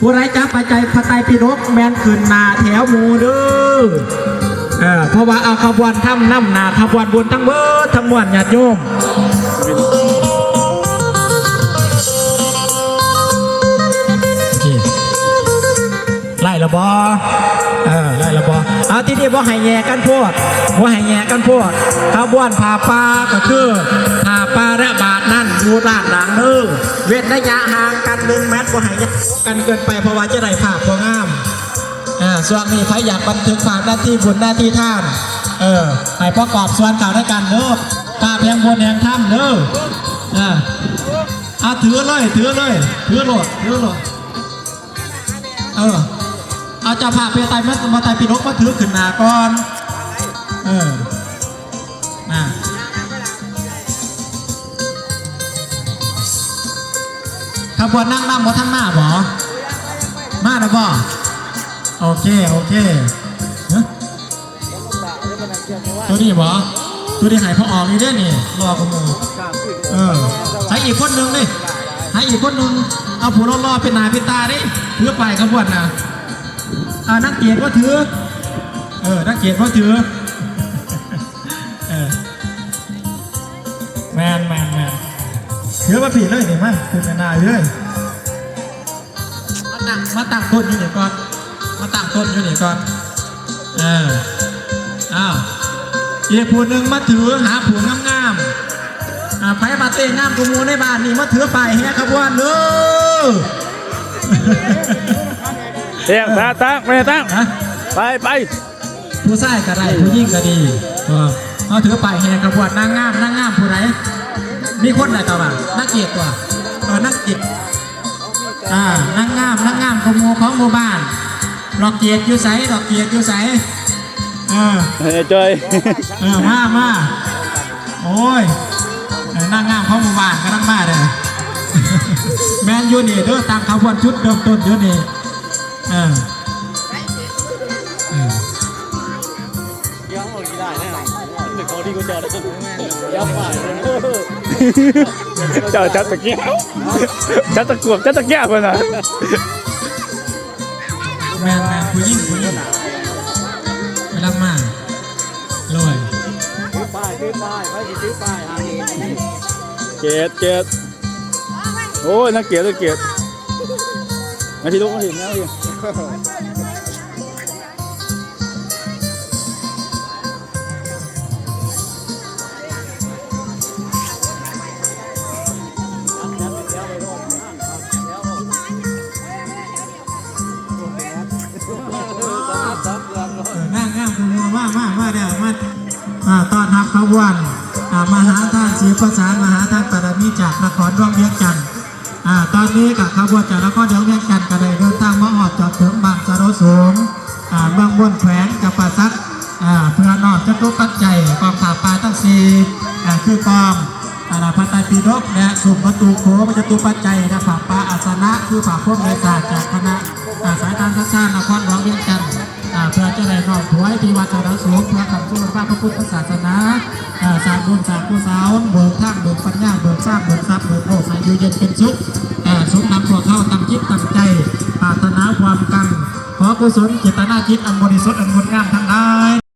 ຜູ້ໃດຈັບພະໄຕ ພະໄຕປິດົກແມ່ນຂຶ້ນໜ້າແຖວໝູ່ເດີ້. ເອີ ເພາະວ່າເອົາຂະບວນທຳນຳໜ້າຂະບວນບຸນທັງເບິດທັງມວນ ຍາດໂຍມ. ໄດ້ລະບໍ່? ເອີ ໄດ້ລະບໍ່? ເອົາ ທີນີ້ບໍ່ໃຫ້ແຍ່ກັນໂພດ ບໍ່ໃຫ້ແຍ່ກັນໂພດ. ຂະບວນຜ້າປ່າກໍຄືຜ້າປ່າ ແລະ ບາດນັ້ນຢູ່ດ້ານຫຼັງເດີ້. ເວັ້ນໄລຍະຫ່າງກັນໜຶ່ງແມັດ ບໍ່ໃຫ້ຍາກກັນເກີນໄປ ເພາະວ່າຈະໄດ້ພາບບໍ່ງາມ. ເອີ ຊ່ວງນີ້ໃຜຢາກບັນທຶກພາບໜ້າທີ່ບຸນໜ້າທີ່ທານ ເອີ ໃຫ້ປະກອບສ່ວນເຂົ້ານຳກັນເດີ້. ພາບແຫ່ງບຸນແຫ່ງທຳເດີ້. ເອີ ເອົາ ຖືເລີຍ ຖືເລີຍ ຖືໂລດ ຖືໂລດ. ເອີ ເອົາເຈົ້າພາບພະໄຕ ພະໄຕປິດົກມາຖືຂຶ້ນໜ້າກ່ອນ. ເອີ ນະ ຂະບວນນາງນຳບໍ່ທັນມາບໍ? ມາແລ້ວບໍ? ໂອເຄ ໂອເຄ. ຮະ? ໂຕນີ້ບໍ? ໂຕນີ້ໃຫ້ພໍ່ອອກນີ້ເດ້ນີ້ ຫຼໍ່ກວ່າໝູ່. ເອີ ໃສ່ອີກຄົນໜຶ່ງເດ້ ໃຫ້ອີກຄົນໜຶ່ງ. ເອົາຜູ້ຫຼໍ່ໆ ເປັນໜ້າເປັນຕາເດ້ ຖືປ້າຍຂະບວນນະ. ອ່າ ນາງເກດບໍ່ຖື. ເອີ ນາງເກດບໍ່ຖື. ເອີ ແມ່ນໆໆ ຖືມາພີ້ເລີຍນີ້ ມາ ຂຶ້ນໜ້າເລີຍ. ມາຕັ້ງ ມາຕັ້ງຕົ້ນຢູ່ນີ້ກ່ອນ ມາຕັ້ງຕົ້ນຢູ່ນີ້ກ່ອນ. ເອີ ອ້າວ ອີກຜູ້ໜຶ່ງມາຖື ຫາຜູ້ງາມໆ. ອ່າ ໃຜວ່າເຕ້ງາມກວ່າໝູ່ໃນບ້ານນີ້ ມາຖືປ້າຍແຫ່ຂະບວນເດີ້. ເອີ ຕາຕັ້ງ ໄປຕັ້ງ ຮະ? ໄປ ໄປ. ຜູ້ຊາຍກໍໄດ້ ຜູ້ຍິງກໍດີ. ເອີ ເຮົາຖືປ້າຍແຫ່ຂະບວນນາງງາມ. ນາງງາມຜູ້ໃດ? ມີຄົນໃດກໍວ່າ ນາງເອກຕົວະ. ເອີ ນາງເອກ ອ່າ ນາງງາມ ນາງງາມກວ່າໝູ່ຂອງໝູ່ບ້ານ. ດອກເກດຢູ່ໃສ? ດອກເກດຢູ່ໃສ? ເອີ ເອີ ຈອຍ ເອີ ມາ ມາ. ໂອ້ຍ ເອີ ນາງງາມຂອງໝູ່ບ້ານກຳລັງມາເດີ້. ແມ່ນຢູ່ນີ້ເດີ້ ຕັ້ງຂະບວນຈຸດເລີ່ມຕົ້ນຢູ່ນີ້. ເອີ ເອີ ເຈົ້າຈັບຕະກ້ຽວ ຈັບຕະກວມ ຈັບຕະກ້ຽວເພິ່ນນະ. ແມ່ນໆ ຜູ້ຍິງ ຜູ້ຍິງກຳລັງມາ. ໂອ້ຍ ຖືປ້າຍ ຖືປ້າຍ ໃຜຊິຖືປ້າຍ ຫານີ້ ເກດ ເກດ. ໂອ້ຍ ນາງເກດ ນາງເກດ ມາພີ່ລູກ ມາພີ່ ມາພີ່. ເອີ ນາງງາມຂອງເຮົາ ມາ ມາ ມາແລ້ວ ມາ ອ່າ ຕ້ອນຮັບຂະບວນ ອ່າ ມະຫາທານສີປະສານ ມະຫາທານບາລະມີ ຈາກນະຄອນຫຼວງວຽງຈັນ. ອ່າ ຕອນນີ້ກໍຂະບວນຈາກນະຄອນຫຼວງວຽງຈັນກໍໄດ້ເດີນທາງມາຮອດຈອດເຖິງບ້ານສະໂນສູງ ອ່າ ເມືອງມົນ ແຂວງຈຳປາສັກ ອ່າ ເພື່ອນ້ອມຈະຕຸປັດໄຈກອງຜ້າປ່າທັງສີ່ ອ່າ ຄືກອງ ອ່າ ພະໄຕປິດົກ ແລະ ຊຸມປະຕູໂຂງ ຈະຕຸປັດໄຈ ແລະ ຜ້າປ່າອາສະນະ ຄືຜ້າພົມ ແລະ ສາດ ຈາກຄະນະ ອ່າ ສາຍທານສັດທານະຄອນຫຼວງວຽງຈັນ ອ່າ ເພື່ອຈະໄດ້ນ້ອມຖວາຍທີ່ວັດສະໜາສູງ ເພື່ອຄ້ຳຊູນພະພຸດທະສາສະໜາ ອ່າ ສ້າງບຸນສ້າງກຸສົນ ເບີກທາງ ເບີກປັນຍາ ເບີກຊາບ ເບີກຊັບ ເບີກໂຊກ ໃຫ້ຢູ່ເຢັນເປັນສຸກ ອ່າ ສົມດັ່ງພວກເຮົາຕັ້ງຈິດຕັ້ງໃຈ ປາດຖະໜາຄວາມກັງ ຂໍກຸສົນເຈດຕະນາຈິດອັນບໍລິສຸດ ອັນງົດງາມທັງຫຼາຍ